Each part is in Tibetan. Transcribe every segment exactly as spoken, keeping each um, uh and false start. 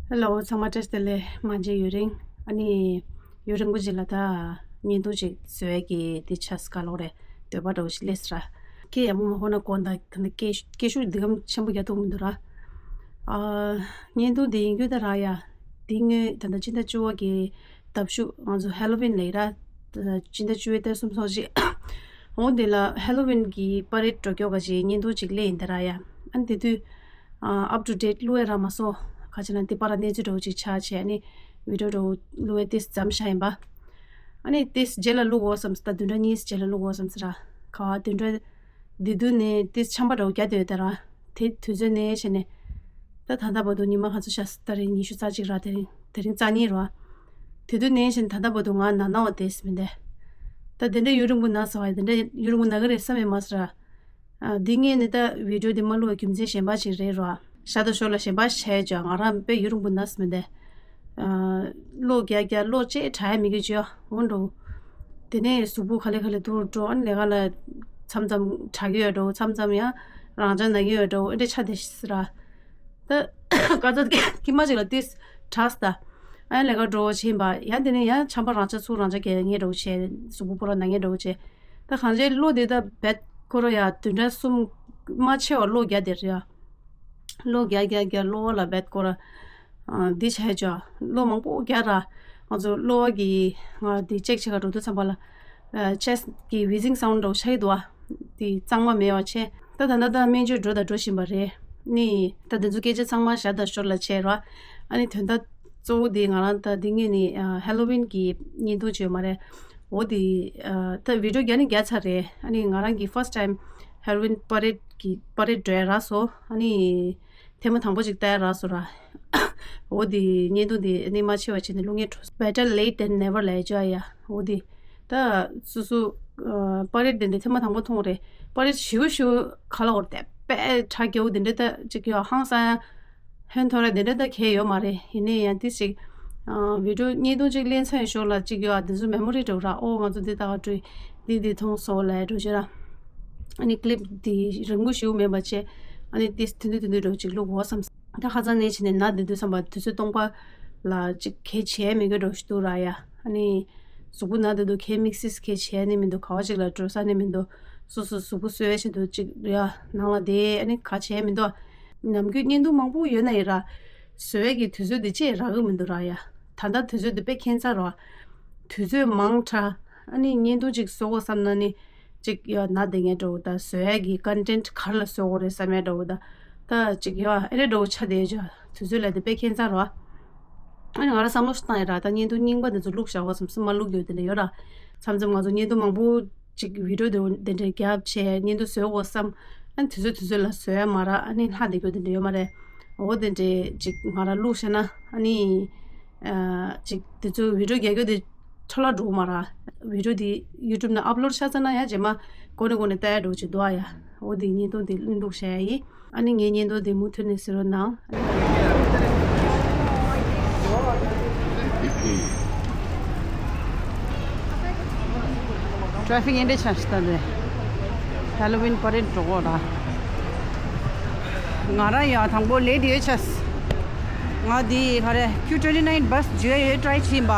ཧེ་ལོ། ཚང་མ་བཀྲ་ཤིས་བདེ་ལེགས། མ་མཇལ་ཡུན་རིང་། ཨ་ནི་ཡུན་རིང་པོ་ཅིག་ལ་ད་བརྙན་ཐུང་ཅིག་བཟོ་ཡས་ཀྱི་དེ་ཆགས་ག་ལོག་རེད། འདོད་པ་འདྲ་བོ་ཞིག་སླེབས་སོང་ར། ཁྱེད་ཡག་པོ་མ་ཧོ་ན་གོ་ད་ད་ནི་སྐད་སྐད་ཤུགས་འདི་གམ་ཆེན་པོ་རྒྱག་ཐུབ་མི་འདུག་ར། ཨ། བརྙན་ཐུང་འདི་ཡིན་རྒྱུ་ད་ར་ཡ། འདི་ངོས་ད་ལྟ་སྤྱི་ཟླ་བཅུ་པ་གི་ལྡབ་ཞུགས་ང་ཚོ་ཧེ་ལོ་ཝིན་ལ་ཡི་ར། སྤྱི་ཟླ་བཅུ་པའི་ཏ་རིག་གསུམ་སོགས་ཅིག་འོ་འདི་ལ་ཧེ་ལོ་ཝིན་གྱི་པ་རེད་འགྲོ་སྐྱོ་ག་ཅིག་བརྙན་ཐུང་ཅིག་སླེབས་ཡིན་ད་ར་ཡ། ཨ་ནི་དེ་དུས། ཨ། up to date བླུགས་ཡ་རག་མ་སོང་། ག་ཅི་ལ་འདི་པར་གནས་ཚུལ་འདྲ་བོ་ཅིག་ཆགས་བྱས། ཨ་ནི་བི་ཌིའོ་འདྲ་བོ་བླུགས་ཡ་ཏིས་འཇམ་ཤ་ཡིན་པ། ཨ་ནི་ཏིས་རྗེས་ལ་བླུགས་འོ་བསམ་སོང་། ད་བདུན་ཕྲག་གཉིས་རྗེས་ལ་བླུགས་འོ་བསམ་སོང་ར། ག་བ་བདུན་ཕྲག་འདི་དུས་ནས་ཏིས་ཆམ་པ་འདྲ་བོ་རྒྱག་བསྡད་ཡོད་ད་ར། དེ་དུས་ཚོད་ནས་བྱས་ནས། ད་ད་ལྟ་བར་དུ་ཉི་མ་ག་ཚོད་ཤར་སོང་། ད་རིང་ཉི་ཤུ་རྩ་གཅིག་ར། དེ་རིང་དེ་རིང་རྩ་གཉིས་ར། དེ་དུས་ནས་བྱས་ནས་ད་ལྟ་བར་དུ་ང་ན་ན་བ་བསྡད་མི་འདུག་ད་དེ་འདྲ་ཡུན་རིང་པོ་ན་ཟེར་བ་དེ་འདྲ་ཡུན་རིང་པོ་ན་གི་རེད་བསམ་ཡོད་མ་སོང་ར། ཨ། འདི་ངས་ནི་ད་བི་ཌིའོ་འདི་མ་བླུགས་པའི་རྒྱུ་མཚན་གཞན་པ་ཅིག་རེད་རོ། ཤ་སྟག་ཞོར་ལ་གཞན་པ་བྱས་ཀྱང་ང་རང་དཔེ་ཡུན་རིང་པོ་ན་ཟེར་མི་འདུག་ཨ། གློ་རྒྱག་རྒྱག་གློ་ཅིག་དྲག་ཡ་མི་དགོས་ཀྱི་ཡོད་འོ་འགྲོ། དེ་ནས་གཟུགས་པོ་ག་ལེ་ག་ལེ་འདུག་འགྲོ། ཨ་ནི་ལས་ཀ་ལ་མཚམས་མཚམས་དྲག་གི་ཡོད་འགྲོ། མཚམས་མཚམས་ཡང་རང་ཅག་ན་གི་ཡོད་འགྲོ། ཨེ་འདྲ་ཆ་དེ་ཤི་ར། ད་དཀའ་ཚེགས་ཀྱི་མ་ཅིག་ལ་ཏིས་དྲག་སོང་། ཨ་ནི་ལས་ཀ་འགྲོ་བྱེད་པ་ཡང་དེ་ནས་ཡང་ཆམ་པ་རང་ཅག་ཚུར་རང་ཅག་གས་ངེས་འགྲོ་བྱེད། གཟུགས་པོ་པོ་ར་ན་ངེས་འགྲོ་བྱེད། ད་གང་ཅི་གློ་དེ་ད་བད་ཀོ་ར་ཡ་བདུན་ཕྲག་གསུམ་མ་ཆེ་བ་གློ་རྒྱག་དེ་རེད་ཡ། གློ་རྒྱག་རྒྱག་རྒྱག་གློ་བ་ལ་བད་ཀོ་ར། ཨ། འདི་བྱས་ཅོ། གློ་མང་པོ་རྒྱག་ར། ང་ཚོ་གློ་བ་གི་ང་དེ་ཅེག་བྱེད་ག་འགྲོ་དུས་ཙམ་པ་ལ། ཨ། ཆེ་སི་གི་ཝི་ཛིང་སའུན་འདྲ་བོ་ཆགས་ཀྱི་འདུག་ཨ། དེ་གཙང་མ་མེད་པ་བྱས། ད་ད་ད་ད་སྨན་བཅོས་འགྲོ་དང་འགྲོ་བཞིན་པ་རེད། ནི་ད་དེ་ཚོ་སྐད་ཆ་ཚང་མ་ཞར་དང་ཞོར་ལ་བྱས་ར། ཨ་ནི་དོན་དག་གཙོ་བོ་དེ་ང་རང་ད་འདི་ངས་ནི། ཨ། ཧེ་ལོ་ཝིན་གི་བརྙན་ཐུང་བྱས་ཡོད་མ་རེད། འོ་དེ། ཨ། ད་བི་ཌིའོ་རྒྱག་ནི་རྒྱག་ཚར་རེད། ཨ་ནི་ང་རང་གི་ཕར་སི་ཊི་ཊའིམ་ཧེ་ལོ་ཝིན་པ་རེད་གི་པ་རེད་འགྲོ་ཡ་རག་སོང་། ཨ་ནི་ཐེངས་མ་དང་པོ་ཅིག་ལྟ་ཡ་རག་སོང་ར། འོ་དེ་བརྙན་ཐུང་དེ་ཨ་ནི་མ་ཆེ་བ་བྱས་ནས་བླུག་ངེས་འགྲོ། Better late than never ལབ་ཡ་ཅོ་ཡ། འོ་དེ། ད་སོ་སོ། ཨ། པ་རེད་དེ་འདྲ་ཐེངས་མ་དང་པོ་མཐོང་རེད། པ་རེད་ཞེ་པོ་ཞེ་པོ་ག་ལ་འོར་དེ་དཔེ་གྲ་རྒྱས་པོ་དེ་འདྲ་ད་ཅིག་ཡོད་ཧང་སང་། ཧོན་ཐོར་ར་དེ་འདྲ་ད་གས་ཡོད་མ་རེད། ཡིན་ནའི་ཡང་ཏིས་ཅིག་ཨ། བི་ཌིའོ་བརྙན་ཐུང་ཅིག་ལེན་ཚར་ཡི་ཞོར་ལ་ཅིག་ཡོད་ཨ། དེ་ཚོ་མེ་མོ་རི་འདྲ་བོ་ར། ཨོ་ང་ཚོ་འདི་ལྟ་བ་འགྲོ་ཡི། འདི་འདི་མཐོང་སོང་ལབ་འགྲོ་ཅིག་ར། ཨ་ནི་ཀི་ལིབ་འདི་རིང་པོ་ཞེ་པོ་མེད་པ་བྱས། ཨ་ནི་ཏིས་ཐུང་ཐུང་ཐུང་ཐུང་འདྲ་བོ་ཅིག་བླུག་འོ་བསམ། ད་ཁ་སང་ནས་བྱས་ནས་ན་བསྡད་དུས་ཙམ་པ་དུས་ཚོད་སྟོང་པ་ལ་ཅིག་གས་བྱས་མི་དགོས་འགྲོ་ཞིག་འདུག་ར་ཡ། ཨ་ནི་གཟུགས་པོ་ན་བསྡད་དུས་གས་དམིགས་བསལ་གས་བྱས་ནི་མི་འདུག་ག་བ་ཅིག་ལ་འགྲོ་ས་ནི་མི་འདུག་སོ་སོ་གཟུགས་པོ་གསོ་བའི་ཆེད་དུ་ཅིག་ཡ་ནང་ལ་བསྡད། ཨ་ནི་ག་བྱས་མི་འདུག་ནམ་རྒྱུན་བརྙན་ཐུང་མང་པོ་ཡོད་ན་ཡི་ར། བཟོ་ཡས་ཀྱི་དུས་ཚོད་འདི་ཅིག་རག་གི་མི་འདུག་ར་ཡ། ད་ལྟ་དུས་ཚོད་འདི་དཔེ་ཁྱད་མཚར་ར། དུས་ཚོད་མང་དྲགས། ཨ་ནི་བརྙན་ཐུང་ཅིག་བཟོ་དགོས་བསམ་ན་ནི། ཅིག་ཡ་ན་བསྡད་མཁན་འདྲ་བོ་དང་བཟོ་ཡས་ཀྱི་ཀོན་ཊེན་ག་རེ་ལ་བཟོ་དགོས་རེད་བསམ་ཡས་འདྲ་བོ་དང་། ད་ཅིག་ཡ་ཨེ་རེ་འདྲ་བོ་ཆགས་བསྡད་ཡོད་ཅོ། དུས་ཚོད་ལ་དེ་དཔེ་ཁྱད་མཚར་ར། ཨ་ནི་ང་རང་བསམ་བློ་ཞིག་བཏང་ཡ་ར། ད་བརྙན་ཐུང་རྙིང་པ་འདི་ཚོ་བླུགས་བཞག་པ་བསམ་སེམས་མ་བླུགས་ཡོད་དེ་འདྲ་ཡོད་ར། མཚམས་མཚམས་ང་ཚོ་བརྙན་ཐུང་མང་པོ་ཅིག་བི་ཌིའོ་དེ་འདྲ་རྒྱབ་བྱས་བརྙན་ཐུང་བཟོ་དགོས་བསམ། ཨ་ནི་དུས་ཚོད་དུས་ཚོད་ལ་བཟོ་ཡ་མ་རག་ཨ་ནི་ལྷག་བསྡད་རྒྱུ་དེ་འདྲ་ཡོད་མ་རེད། འོ་དེ་འདྲས་ཅིག་ང་རང་བླུགས་བྱས་ན་ཨ་ནི། ཨ། ཅིག་དེ་ཚོ་བི་ཌིའོ་རྒྱག་རྒྱུ་དེ་འཕྲོ་བརླག་འགྲོ་གི་མ་རེད། བི་ཌིའོ་དེ་ཡུ་ཊུབ་ནང་ཨབ་ལོཌ་ཆགས་ཚར་ན་ཡང་རྗེས་མ་འགོ་ནས་འགོ་ནས་ལྟ་ཡ་འགྲོ་གི་འདུག་ཨ་ཡ། འོ་དེ་བརྙན་ཐུང་དེ་བླུགས་བཞག་ཡ་ཡིན། ཨ་ནི་ངའི་བརྙན་ཐུང་དེ་མུ་མཐུད་ནས་གཟིགས་རོགས་གནང་། ཊེ་ཕིག་ཨེ་འདྲ་ཆགས་ཤི་ད་དེ། ཧེ་ལོ་ཝིན་པ་རེད་འགྲོ་གོ་ར། ང་རང་ཡང་དང་པོ་ལེ་ཊི་ཡོད་ཆགས། ང་དེ་ག་རེ་ཁྱུ་ཊུ་ཝེན་ཊི་ནའིན་བྷ་སི་འཇུ་ཡ་ཡོད་ཊི་རའི་བྱེད་ཡིན་པ།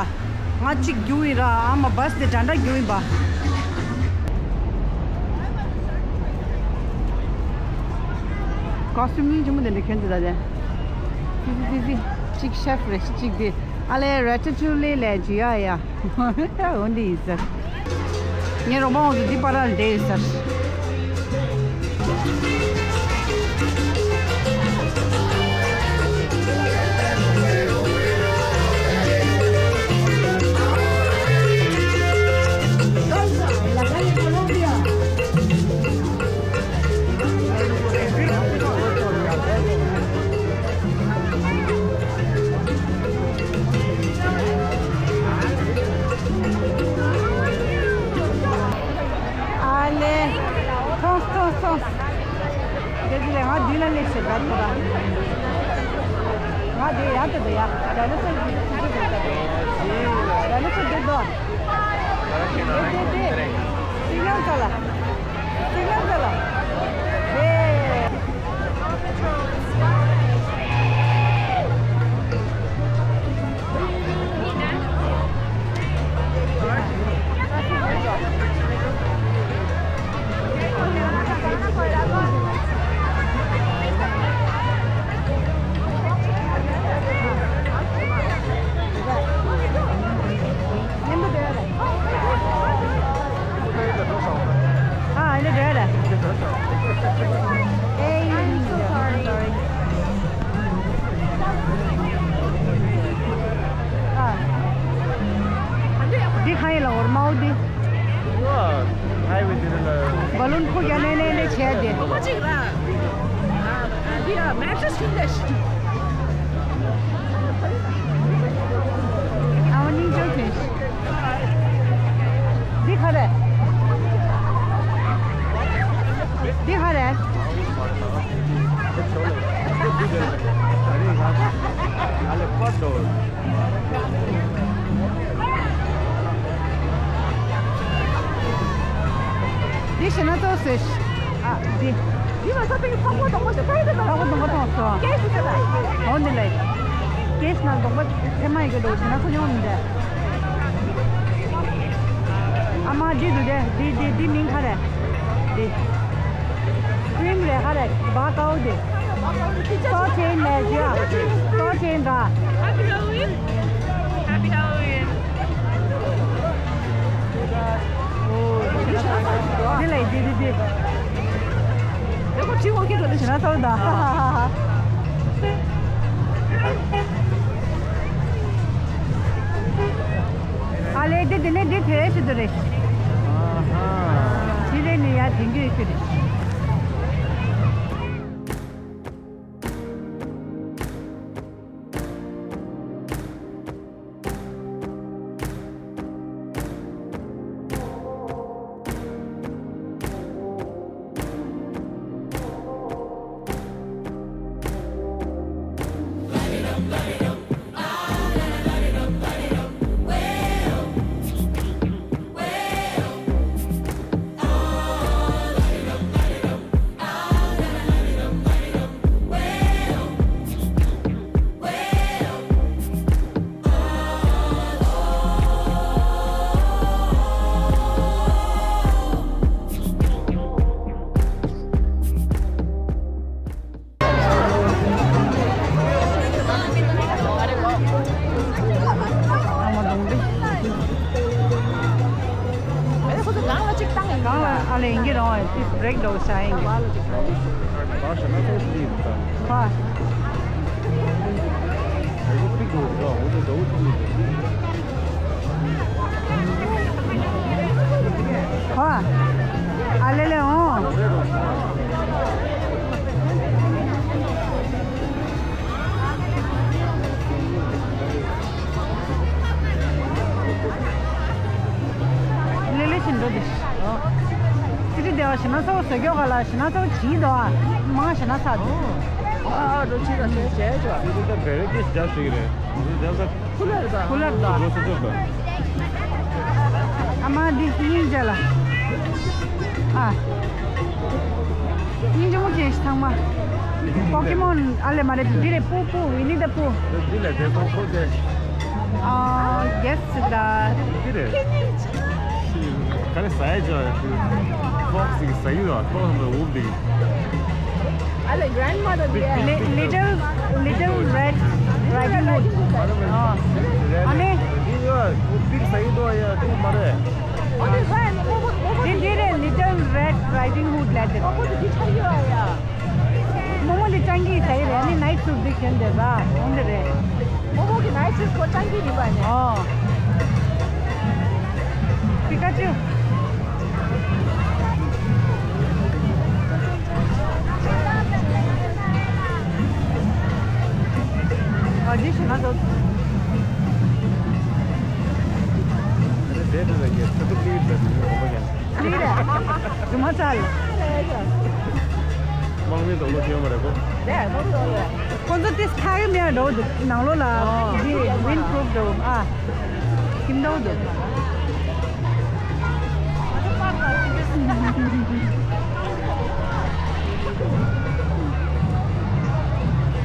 ང་གཅིག་རྒྱུག་ཡིན་ར། ཨ་མ་བྷ་སི་དེ་འདྲ་འདྲ་རྒྱུག་ཡིན་པ། ཀོ་སི་ཊུམ་སྙིང་རྗེ་མོ་དེ་འདྲ་གྱོན་འདུག་ད་དེ། ཙི་ཙི་ཙི་ཙི། གཅིག་ཤེཕ་རེད། གཅིག་དེ་ཨ་ལེ་རེ་ཊ་ཊུ་ལེ་ལབ་འཇུ་ཡ་ཡ། འོ་འདི་ཡིན་ཟེར། ངའི་རོགས་པ་ང་ཚོ་འདི་པར་ར་ལ་བསྡད་ཡོད་ཟེར། ཨ་ལེ། ཐོངས་ཐོངས་ཐོངས། དེ་དེ་ལས་ང་འདི་ལ་སླེབས་ཤེས་ད་ཐོ་ར། ང་དེ་ཡ་དེ་དེ་ཡ། ཌའི་ནོ་སོར་གྱི་ཚིག་གི་དེ་ད་དེ། ཌའི་ནོ་སོར་དེ་དོ། དེ་དེ་དེ། སི་ཉམ་ཚ་ལ། སི་ཉམ་ཚ་ལ། དེ། ཨ་མ་སྙིང་རྗེ་ཆེ། འདི་ག་རེད། འདི་ག་རེད། འདི་ཞེ་ན་ཏོག་ཟེར། ཨ། འདི། འདི་ལ་ས་ཏིང་ཕག་པ་དང་པོ་ཞིག་ཕ་ཡི་དང་། ཕག་པ་དང་པོ་མཐོང་སོང་། ཀེ་ཤི་ཟེར་ད། འོ་འདི་ལ། ཀེ་ཤི་ན་གདོང་པ་ཚེར་མ་ཡི་གེ་འདུག་ཞེ་ན་ཚོ་ཡོང་མི་འདུག་ཨ་མ་འདི་འདུག་སྟེ། འདི་འདི་འདི་མིང་ག་རེ། འདི། ཀྲིམ་རེད་ག་རེ། བ་ཀའོ་འདི། སོ་ཆེན་ལས་ཀྱི་ཨ། སོ་ཆེན་ག Happy Halloween. Happy Halloween. འདི་ལ་འདི་འདི་འདི། ཞེ་ན་ཚོ་ད། ཨ་ལེ་འདི་འདི་ནས་འདི་དེ་རེ་ཞིག་འདི་རེད། འདི་རེ་ནས་ཡར་དེང་གི་ཞིག་རེད། ཨ་མ་གདོང་འདི། ཨ་ལེ་ཁོ་ཚོ་གང་ལ་གཅིག་བཏང་ཡིན་གང་ལ་ཨ་ལེ་ཡིན་གྱི་རང་ཨེ་ཏིས་བྷི་རེག་འགྲོ་བྱ་ཡིན་གྱི། ཧ། ཧ། ཨ་ལེ་ལེ་འོང་། ལེ་ལེ་བཞིན་འགྲོ་དེ། སི་ཏི་བདེ་བ་ཞེ་ན་ཚོ་བཟོ་སྐྱོ་ག་ལ་ཞེ་ན་ཚོ་བྱིས་དོ་ཨ། མང་ཞེ་ན་ཚ་དོ། ཨ་རོ་ཆི་ལ་ཆི་བྱས་ཆོག་སི་ཏི་ད་བེ་རེ་ཀེ་ཞི་རྒྱ་ཞིག་རེད། ཁུ་ལར་དང་། ཁུ་ལར་དང་། ཨ་མ་འདི་སྙིང་རྗེ་ལ། ཨ། སྙིང་རྗེ་མོ་ཅན་ཞིག་ཚང་མ། པོ་ཀི་མོན་ཨ་ལེ་མ་རེད། འདི་རེད། པུ་པུ་ཝི་ནི་ད་པུ། འདི་ལས་དེ་ཚོ་ཁོ་དེ། ཨ། གེ་སི་ད། འདི་རེད། ག་རེ་ཟ་ཡ་ཅོ་ཡ། ཕོག་སི་ཟ་ཡུ་ཡ། ཕོག་སི་འུབ་འདི། ཨ་ལེ་Grandmother འདི། Li- Little Little Red Riding Hood. ཨ་ནི། འདི་འདི་རེད། Little Red Riding Hood ལབ་དེ། རྨོ་མོ་འདི་སྤྱང་ཀི་ཟ་ཡི་རེད། ཨ་ནི་ནའིཊ་སུཊ་འདི་གྱོན་བསྡད་ས་འོང་འདི་རེད། རྨོ་མོ་གི་ནའིཊ་སུཊ་ཁོ་སྤྱང་ཀི་ཡིན་པ་ནས། ཨོ། པི་ཀ་ཅུ། ཨ་ཅི་ཞེ་ན་ཚོ། དེ་དེ་ལ་ཡེ་ཚ་ཏུ་པི་ལ་དེ་ཡོད་པ་ཡང་། ལི་རེད། རྫུན་མ་ཚ་ལ། དམག་མི་དང་ལོ་ཁྱོད་མ་རེད་གོ། ཁོ་ཚོ་དེ་ཁ་གི་མེད་འགྲོ་འདུག་ནང་ལོགས་ལ། འདི་ཝིན་པུ་རུབ་འགྲོ་ཨ། ཁྱིམ་ཐོག་ཏུ།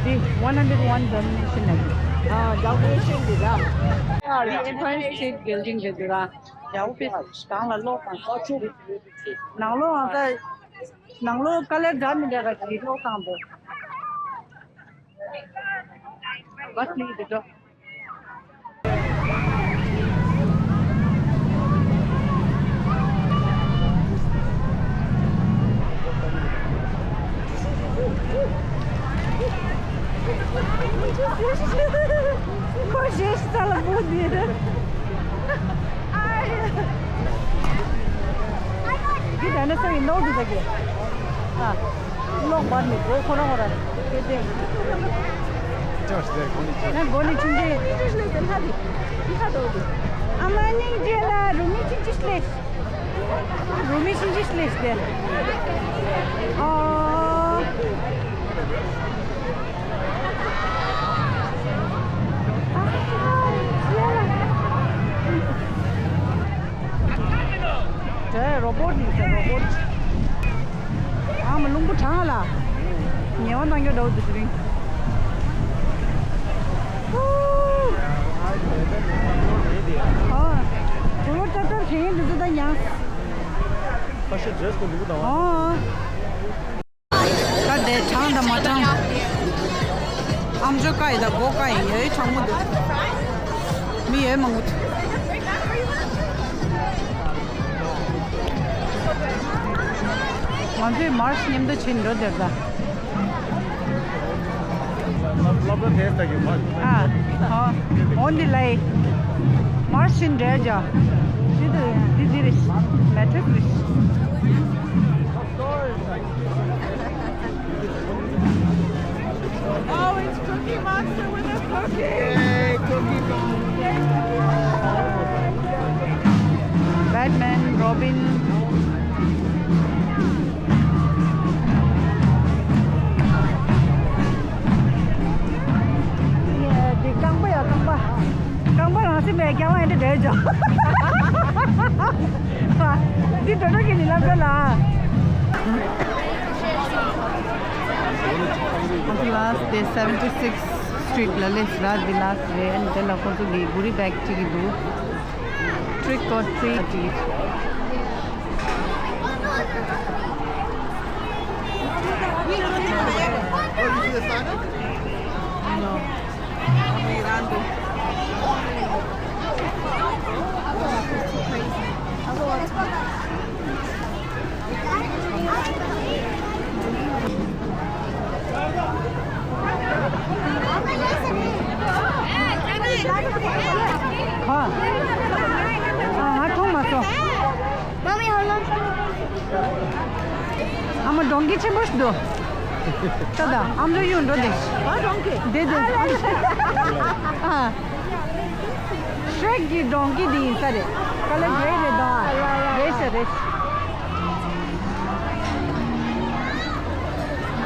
འདི་one hundred one Dalmatian ལ། ཨ། Dalmatian འདི་ལ། ཨ། འདི་Empire State Building འདི་འདུག་ར། ཡའོ་ཕི་སི་གང་ལ་ལོག་དང་། ནང་ལོགས་ཨ། ནང་ལོགས་ཀ་ལེར་འདྲ་མི་འདྲ་ག་ཅིག་ལོག་དང་འདུག Bus leave the door. ཁོ་ཞེས་ས་ལ་བུ་འདི། འདི་ད་ནི་ས་ཡི་ནོར་འདུག་ད་གི། ཨ། གློག་འབར་ནས་སྒོ་ཁོ་རང་ཁོ་རང་། ན་གོ་ནི་ཆུང་ཆུང་། ཨ་མ་སྙིང་རྗེ་ལ་རུ་མི་ཆུང་ཆུང་སླེབས། རུ་མི་ཆུང་ཆུང་སླེབས་ཏེ། ཨོ། དེ་རོ་བོ་ཊི་ཡིན་ཟེར། རོ་བོ་ཊི། ཨ་མ་རླུང་བུ་གྲང་ལ། ཉལ་བ་གནང་རྒྱུ་འདྲ་བོ་འདུག་དེ་རིང་། ཨ། གུ་ལོ་ཏྲ་ཏྲ་ཞིག་ཡིན་འདུག་ད་ཡང་། ཨ། ད་དེ་གྲང་དང་མ་གྲང་། ཨམ་ཅོག་ཀ་ཡི་ད་སྒོ་ཀ་ཡི་ཡོད་གྲང་མོ་འདུག་མི་ཡོད་མང་པོ་འདུག་ང་ཚོས་མར་ཆི་མཉམ་དུ་ཕྱིན་འགྲོ་དེར་ད། ཨ། ཨོ། འོ་འདི་ལ་ཡི་མར་ཕྱིན་འགྲོ་ཡ། འདི་འདི་རེད། མེ་ཐེ་རེད། Oh, it's Cookie Monster with a cookie! Yay, Cookie Monster! Batman, Robin. འདི་རྐང་པ་ཡ་རྐང་པ། རྐང་པ་རང་སེམས་པའི་རྐྱང་བ་ཡིན་འདྲ་འདྲ་ཅོ། འདི་འགྲོ་འགྲོ་གི་ནི་ལབ་འགྲོ་ལ། ང་ཚོ་last day seventy six street ལ་སླེབས་ར། འདི་last རེད། དེ་ལ་ཁོ་ཚོ་གི་goodie bag ཅིག་གི་འདུག Trick or treat ཅིག་ཁ། ང་མཐོང་མ་སོང་། Mommy, hold on. ཨ་མ་སྒྲོན་གི་ཆེན་པོ་ཞིག་འདུག་ད་ད་ཨམ་ཅོག་གཡུག་འགྲོ་དེ། ཨ་སྒྲོན་གི། དེ་དེ། ཨ། ཧྲེག་གི་སྒྲོན་གི་དེ་ཡིན་ས་རེད། ཀ་ལ་རེད་རེད་ད། རེད་ས་རེད།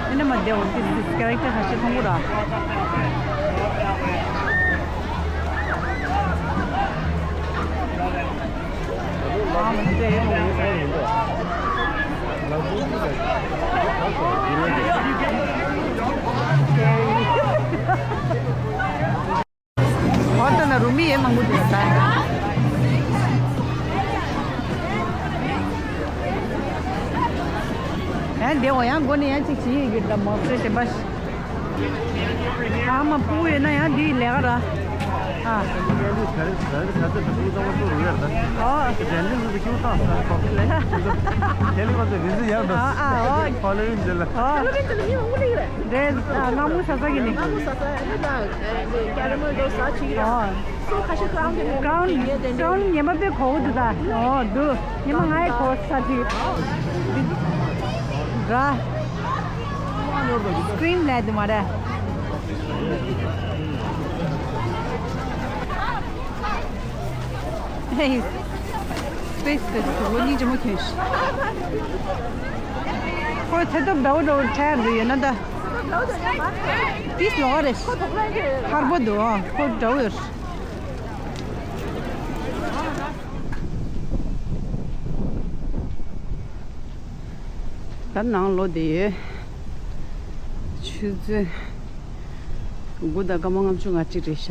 ཨེ་ན་མ་དེ་འོ་དེ་དེ་ཀེ་རེག་ཊར་ཁ་ཤས་མཐོང་གི་ར། ཧོ་ཏ་ན་རུ་མི་ཡེ་མང་པོ་འདུག་ད། ཡང་དེ་འོ་ཡང་སྒོ་ནས་ཡང་ཅིག་བྱེད་ཡོད་རྒྱུ་ད་མོ་སེ་ཞེ་པ། ཨ་མ་སྤུ་ཡོད་ན་ཡང་འདི་ལས་ཀ་ར། ཨ། ཨ། རེད། ཨ། སྔ་མོ་ཟ་ས་གི་ནི། སྔ་མོ་ཟ་ས་ནི་ད་ཀེ་ར་མེལ་དོ་ཟ་བྱེད་ཀྱི་ར། ཨ། སོ་ཁ་ཤས་ཀྲའུན་དེ་ནི་ཀྲའུན་ཀྲའུན་ཉི་མ་པའི་གོ་བོ་འདུག་ད། ཨོ་འདུག་ཉི་མ་ང་ཡི་གོ་ས་དེ། ར། སི་ཀྲིན་ལས་དུ་མ་ར། ཧེ། སི་པེ་སི་དེ་ལོ་གཉིས་ཀྱི་མོ་ཁྱོད། ཁོ་ཚེ་སྟོབས་འདྲ་བོ་འདྲ་བོ་འཕྲད་འདུག་ཡོད་ན་ད། ཏིས་ལོག་རེད། ཧར་པོ་འདུག་ཨ་ཁོ་འདྲ་བོ་ཡོད། ད་ནང་ལོགས་བསྡད་ཡོད། ཆུ་ཚོད་དགུ་དང་སྐར་མ་ལྔ་བཅུ་ང་གཅིག་རེད་ཤག་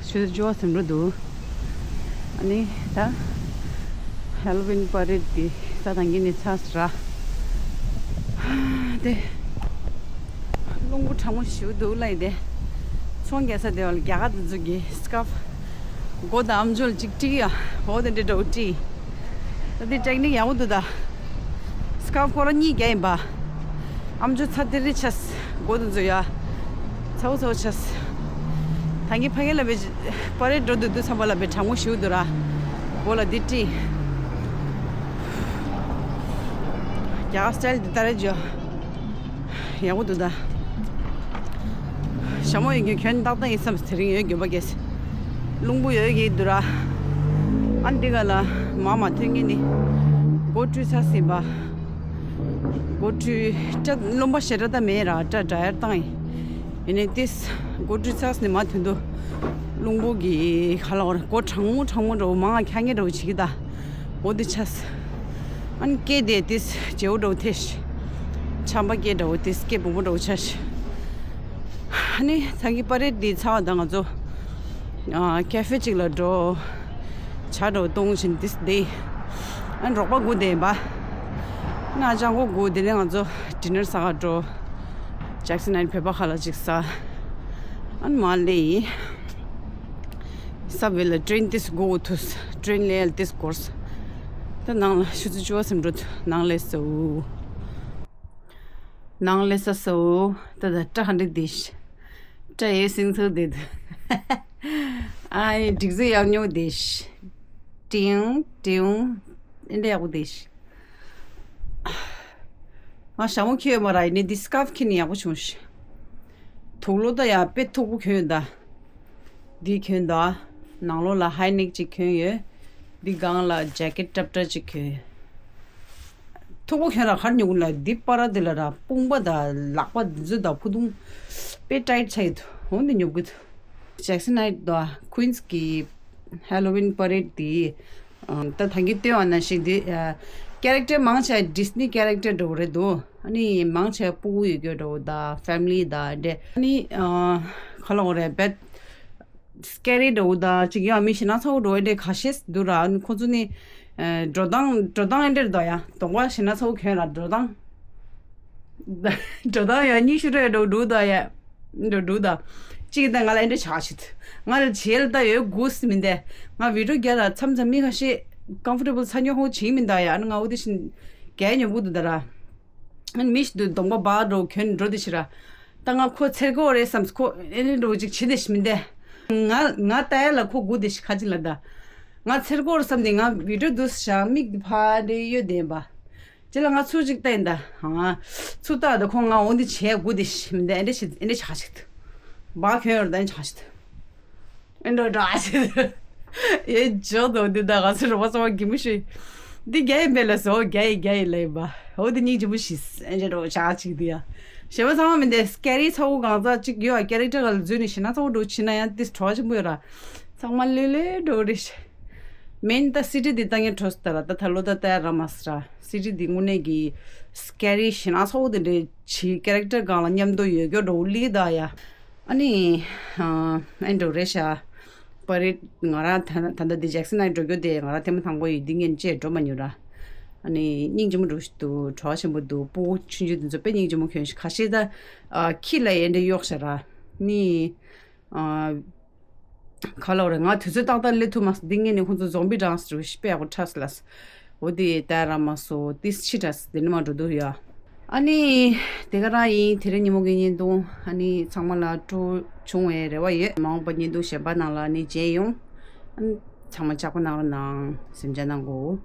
ཆུ་ཚོད་བཅུ་པ་ཟིན་འགྲོ་འདུག་ཨ་ནི་ད་ཧེ་ལོ་ཝིན་པ་རེད་དེ་ས་དང་གི་ནི་ཚ་སི་ར། དེ། རླུང་བུ་གྲང་མོ་ཞིག་འདུག་ལ་ཡི་དེ། ཚོང་རྒྱག་ས་དེ་བ་ལ་རྒྱ་གར་དེ་ཚོ་གི་སི་ཀར་ཕི། མགོ་དང་ཨམ་ཅོག་ལ་གཅིག་དཀྲིས་ཡ། འོ་དེ་འདྲ་འདྲ་བོ་དཀྲིས། ད་དེ་ཊེག་ནིག་ཡག་པོ་འདུག་ད། སི་ཀར་ཕི་ཁོ་རང་གཉིས་རྒྱག་ཡིན་པ། ཨམ་ཅོག་ཚ་དེ་རི་ཆས། མགོ་དེ་ཚོ་ཡ། ཚ་བོ་ཚ་བོ་ཆས། ད་གིན་ཕ་གི་ལ་བེ་པ་རེ་འགྲོ་འདུག་དུས་ཚང་པ་ལ་བེ་གྲང་མོ་ཞིག་འདུག་ར། མགོ་ལ་དེ་དཀྲིས། རྒྱ་གར་སི་ཊལ་དེ་ལྟར་རེད་ཇོ། ཡག་པོ་འདུག་ད། ཞྭ་མོ་ཡོད་རྒྱུ་གྱོན་ཏག་ཏག་ཡིན་བསམ། དེ་རིང་ཡོད་རྒྱུ་པ་གས། རླུང་བུ་ཡོད་ཀྱི་འདུག་ར། ཨ་འདི་ག་ལ་མ་མ་ཐོན་ངེས་ནི། སྒོ་བཀྲུས་ཚར་ཟིན་པ། སྒོ་བཀྲུས་སྐྲ་རློན་པ་ཞེ་དྲག་ད་མེད་ར། སྐྲ་ཌ་ཡར་བཏང་ཡིན། ཡིན་ནའི་ཏིས་སྒོ་བཀྲུས་ཚར་ཟིན་ནི་མ་ཐོན་དུ། རླུང་བུ་གི་ག་ལ་བར་སྒོ་གྲང་མོ་གྲང་མོ་འདྲ་བོ་མང་ང་ཁྱ་ངེ་འདྲ་བོ་བྱེད་ཀྱི་ད། འོ་འདི་ཆས། ཨན་སྐད་དེ་ཏིས་བརྗེ་བོ་འདྲ་བོ་ཐེ་ཤི། ཆམ་པ་སྐད་འདྲ་བོ་ཏིས་སྐད་བུ་མོ་འདྲ་བོ་ཆ་ཤི། ཨ་ནི་ད་གི་པ་རེད་འདི་ཚར་བ་ད་ང་ཚོ་ཨ་ཀེ་ཧྥེ་གཅིག་ལ་འགྲོ། ཇ་འདྲ་བོ་བཏུང་བཞིན་ཏིས་བསྡད། ཨན་རོགས་པ་དགུ་བསྡད་པ། ན་ཅང་གོ་དགུ་དེ་ནས་ང་ཚོ་ཌི་ནར་ཟ་ག་འགྲོ། ཇེག་སན་ཨན་བོད་པ་ཁ་ལ་ཅིག་ཟ། ཨན་མ་ལེ་ཡིན། སབ་ཝེ་ལ་ཊེན་ཏིས་སྒུག་ཐུག་ཊེན་ལེ་ཡལ་ཏིས་སྐོར། ད་ནང་ལ་ཆུ་ཚོད་བཅུ་པ་ཙམ་འགྲོ་ཐུབ། ནང་ལས་སོ། ནང་ལས་ས་སོ། ད་ད་སྐྲ་ག་འདྲ་དེ་ཤི། སྐྲ་ཡོད་སིང་ཚུགས་དེ་དུ། ཨ་ཡི་སྒྲིག་འཛུགས་ཡག་ཉོག་དེ་ཤི། ཏིང་ཏིང་། ཨེ་འདྲ་ཡག་པོ་དེ་ཤི། ང་ཞྭ་མོ་ཁྱེར་ཡོད་མ་ར། ཡིན་ནའི་འདི་སི་ཀར་ཕ་ཁྱེར་ནས་ཡག་པོ་བྱུང་ཤི། དུག་ལོག་ད་ཡ་དཔེ་མཐུག་པོ་གྱོན་ཡོད་ད། འདི་གྱོན་ད། ནང་ལོགས་ལ་ཧའི་ནེག་ཅིག་གྱོན་ཡོད། འདི་སྒང་ལ་ཇེ་ཀེཊ་ཏྲབ་ཏྲབ་ཅིག་གྱོན་ཡོད། མཐུག་པོ་གྱོན་ར་གར་ཉོ་གུ་ལ། འདི་པ་ར་འདི་ལ་ར་དཔུང་པ་ད་ལག་པ་འདི་ཚོ་ད་ཕུ་ཐུང་དཔེ་ཊའིཊ་ཆགས་ཡོད། འོ་འདི་ཉོ་གི་འདུག་ཇེག་སན་ཨའིཊ་དང་ཀུན་སི་གི་ཧེ་ལོ་ཝིན་པ་རེཌ་དེ། ཨ་ད་ཐང་གི་ལྟོས་ཨ་ན་ཞིག་དེ་ཨ་ཀེ་རེག་ཊར་མང་ཆེ་ཌིས་ནི་ཀེ་རེག་ཊར་འདྲ་བོ་རེད་འདུག་ཨ་ནི་མང་ཆེ་སྤུ་གུ་ཡོད་རྒྱུ་འདྲ་བོ་དང་ཕེ་མི་ལི་དང་འདྲ། ཨ་ནི་ཨ་ག་ལ་འོ་རེད་བེད་སི་ཀེ་རི་འདྲ་བོ་དང་ཅིག་ཡོད། མི་ཞེ་ན་ཚ་བོ་འདྲ་བོ་འདྲ་ཁ་ཤས་འདུག་ར། ཨ་ནི་ཁོ་ཚོ་ནི་ཨ་འགྲོ་སྟངས་འགྲོ་སྟངས་འདྲ་རེད་འདུག་ཡ། གདོང་པ་ཞེ་ན་ཚ་བོ་གྱོན་ར་འགྲོ་སྟངས། འགྲོ་སྟངས་ཡང་སྙིང་ཤུ་རེ་འགྲོ་འགྲོ་ད་ཡ། འགྲོ་འགྲོ་ད། གཅིག་ད་ང་ལ་ཨེ་འདྲ་ཆགས་ཤིག་ང་ལ་བྱེད་ལ་ད་ཡོད་དགོས་སི་མིན་ཏེ། ང་བི་ཌིའོ་རྒྱག་ལ་མཚམས་མཚམས་མི་ཁ་ཤས་ཀམ་ཕོར་ཊེ་བལ་ཚ་ཉོ་ཧོ་བྱེད་མིན་ད་ཡ། ཨ་ནི་ང་འོ་དེ་བཞིན་རྒྱལ་ཉོ་གུ་འདུག་ད་ར། ཨ་ནི་མི་ཞིག་འདུག་གདོང་པ་འབག་འགྲོ་གྱོན་འགྲོ་དེ་ཤི་ར། ད་ང་ཁོ་འཚེར་གོ་རེད་བསམ་ཁོ་ཨེ་འདྲ་འགྲོ་ཅིག་བྱེད་དེ་ཤི་མིན་ཏེ། ང་ང་ད་ཡ་ལ་ཁོ་སྒུག་དེ་ཤི་ཁ་ཅིག་ལ་ད། ང་འཚེར་གོ་རེད་བསམ་དེ་ང་བི་ཌིའོ་འདུག་ཤག་མིག་དེ་ཕ་རེ་གཡོ་དེ་ཡིན་པ། ཅི་ལ་ང་ཚུར་ཅིག་བལྟས་ཡིན་ད། ཨ། ཚུར་ལྟ་ད་ཁོང་ང་འོ་འདི་བྱས་སྒུག་དེ་ཤི་མི་འདི་ཨེ་འདྲ་ཞིག་ཨེ་འདྲ་ཆགས་ཤིག་ད། འབག་གྱོན་ཡོད་ར་ད་ཨེ་ཆགས་ཤིག་ད། ཨེ་འདྲ་འདྲ་ཞིག་ད། ཨེ་ཇོ་དོ་འདི་ད་ག་ཚོད་རོ་བ་ཚོ་བ་གི་མི་ཤེས། འདི་རྒྱ་ཡི་མེད་ལ་སོ་རྒྱ་ཡི་རྒྱ་ཡི་ལ་ཡིན་པ། འོ་འདི་སྙིང་རྗེ་མོ་ཞིག་ཨེ་འདྲ་འདྲ་ཆགས་ཤིག་ད་ཡ། ཞེ་བ་ཚང་མ་མི་འདི་སི་ཀེ་རི་ཚ་བོ་གང་ཚ་ཅིག་ཡོད་ཨ། ཀེ་རེག་ཊར་ག་ལ་འཛུལ་ནས་ཞེ་ན་ཚ་བོ་འགྲོ་ཕྱིན་ན་ཡང་ཏིས་བྲོ་བ་ཆེན་པོ་ཡོད་ར། ཚང་མ་ལེ་ལེ་འགྲོ་རེ་ཤི། མེན་ད་སི་ཊི་འདི་ལྟ་ངན་འཕྲོ་སི་ད་ར། ད་ད་ལོ་ད་ལྟ་ར་མ་སི་ར། སི་ཊི་འདི་དངོས་གནས་ཀྱི་སི་ཀེ་རི་ཞེ་ན་ཚ་བོ་དེ་འདྲའི་ཆི་ཀེ་རེག་ཊར་གང་ལ་མཉམ་དུ་ཡོད་རྒྱུ་འགྲོ་ལི་ད་ཡ། ཨ་ནི་ཨ་ཨེ་འགྲོ་རེ་ཤ་པ་རེད། ང་རང་ད་ད་ད་འདི་ཇེག་སན་ཨའི་འགྲོ་རྒྱུ་དེ་ང་རང་ཐེངས་མ་དང་པོ་ཡིན། འདི་ངན་ཅེས་འགྲོ་མ་མྱོང་ར། ཨ་ནི་སྙིང་རྗེ་མོ་འགྲོ་ཞིག་འདུག་བྲོ་བ་ཆེན་པོ་འདུག་སྤུ་གུ་ཆུང་ཆུང་དེ་ཚོ་དཔེ་སྙིང་རྗེ་མོ་གྱོན་ཤིག་ཁ་ཤས་ད་ཨ་ཁྱི་ལ་ཨེ་འདྲ་གཡོག་ཤ་ར། ནི་ཨ། ག་ལ་བ་རེད། ང་དུས་ཚོད་ཏག་ཏག་སླེབས་ཐུབ་མ་སོང་། འདི་ངས་ནི་ཁོང་ཚོ་ཛོམ་བི་ཌང་སི་རུ་ཤི་པའི་ཨ་ཁོ་ཁྲ་སི་ལ་སི། འོ་དེ་ལྟ་ར་མ་སོ་ཏིས་ཕྱི་ཁྲ་སི་དེ་ནི་མ་འགྲོ་འདུག་ཡ། ཨ་ནི་དེ་ག་རང་ཡིན། དེ་རིང་ཉིན་མོ་གི་བརྙན་ཐུང་ཨ་ནི་ཚང་མ་ལ་སྤྲོ་བྱུང་བའི་རེ་བ་ཡོད། མ་འོངས་པ་བརྙན་ཐུང་གཞན་པ་ནང་ལ་ནི་མཇལ་ཡོང་། ཨ་ནི་ཚང་མ་ལྕགས་པོ་གནང་རོགས་གནང་། གཟིམ་འཇག་གནང་གོ།